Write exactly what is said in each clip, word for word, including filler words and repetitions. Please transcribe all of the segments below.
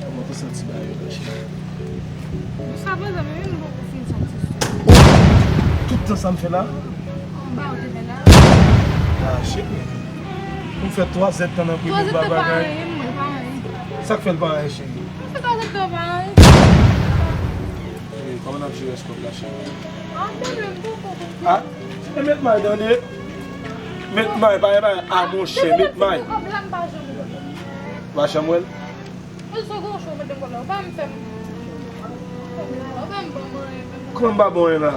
Kòman w te santi bagay yo la, cheri? Jiska prezan, menm mwen menm, m poko fin santi sa. Tout tan sa m fè la? Anba ou te fè la? Ah, cheri. Ou fè twa zèdtan nan prizon pou bagay. Twa zèdtan pa anyen, mwen, pa anyen. Sa k fè l pa anyen, cheri? Ou fè twa zèdtan pa anyen. Cheri, kòman n ap jere rès kòb la, cheri? Ah, men mwen, m poko konprann. Ah, e met may, tande. Met may, pa, pa, ah, monchè, met may. Kòb la, m pa janm wè l. Ou pa janm wè l? Ou di se gwo cho mete m kòb la, ou pa m fè m. Ou pa m ban mwen. Kòman m pa bon la?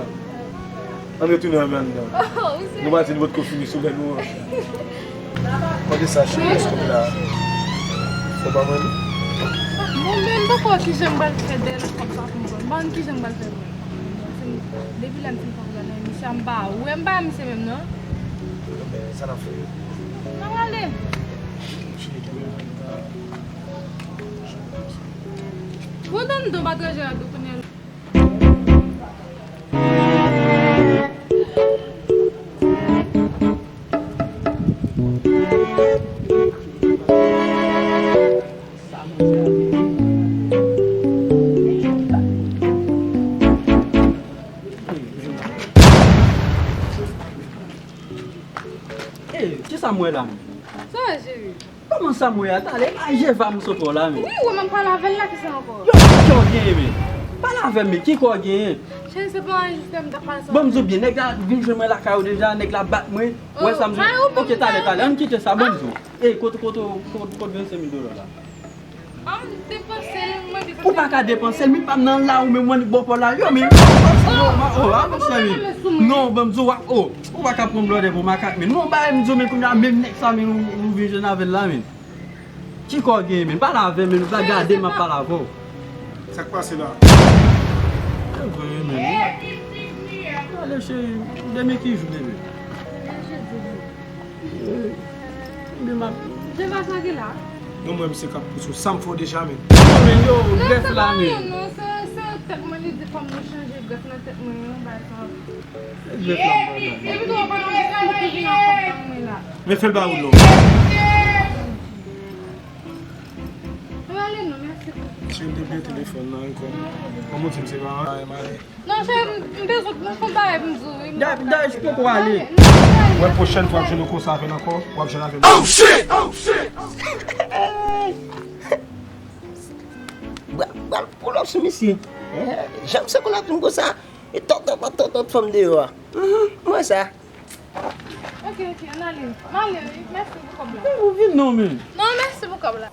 Ann retounen anba anndan. Oh, ou serye? Nou pa di nou potko fini souvè nou an. Kote sa, cheri, èske w la? Fò ba mwen li. Bon, men m poko wè kijan m pral fè dèyè kòb sa pou m pran. M pa konn kijan m pral fè pou m pran. Depi lè m fin pran kòb la nan men misye a, m pa wè, m pa wè misye menm non. Bon, men sa n ap fè? N ap ale. Cheri, kenbe mwen. Bon, tann tou, pa tranje la tou kounye a. Ey, kisa m wè la menm? Sa, cheri? Kòman sa m wè a? Talè, a Jeva m sot wè w la, men. Wi, ou wè m ap pale avè l la, kisa ankò? Yo, ki kè w genyen, men? Pale avè m, men, ki kè w genyen? Cheri, se pa anyen, jis lè m t ap pale sa. Bon, m di w byen, nèg la vin jwenn mwen lakay ou deja, nèg la bat mwen. Wè sa m di w? Oke, talè, talè, ann kite sa, bon, m di w. Ey, kote, kote, kote, kote vennsenk mil dola la? Ou pa ka depanse l, men pa m nan la ou menm, ou annik bò pa w la, yo, men, oh, oh, ah, monchè, men. Non, ban m di w, oh, ou pa ka pran blòdè pou makak, men. Non, bagay m di w, men, kounye a, menm nèg sa, men, ou, ou vin jwenn avè l la, men. Ki kò w genyen, men? Pale avè m, men, ou pa gade m ap pale avè w. Sa k pase la? Se vre, men. Ale, cheri, demen ki jou, bebe? Jodi. Jodi. Jeva sa ki la? Non, mwen, misye k ap pouse w. Sa m fè w deja, men. Non, men, yo, grèf la, men. Non, se, se tèt mwen, li di fò m chanje grèf nan tèt mwen, yon bagay sa. Se grèf la, mwen, mwen. Epi tou, w ap pran yon ti kout ki vin an kòb nan mwen la. Men fè l ba ou non. Mwen ale non, mèsi. Cheri, m te bliye telefòn nan ankò. Kòman w di m se pa anyen, m ale. Non, cheri, m, m bezwen, m gon bagay pou m di w, wi. Dayè, dayè, m poko ale. Wè, pwochèn fwa m jwenn ou konsa avè l ankò, w ap jwenn avè m. Oh, shit! Oh, shit! Bra, bra l pull up sou misye. Eh, janm se konn ap vin konsa. E tòt, tòt, tòt, tòt, tòt fanm deyò a. Mhm, m wè sa. Ok, ok, ann ale. M ale, wi. Mèsi pou kòb la. Ou vin non, men. Non, mèsi pou kòb la.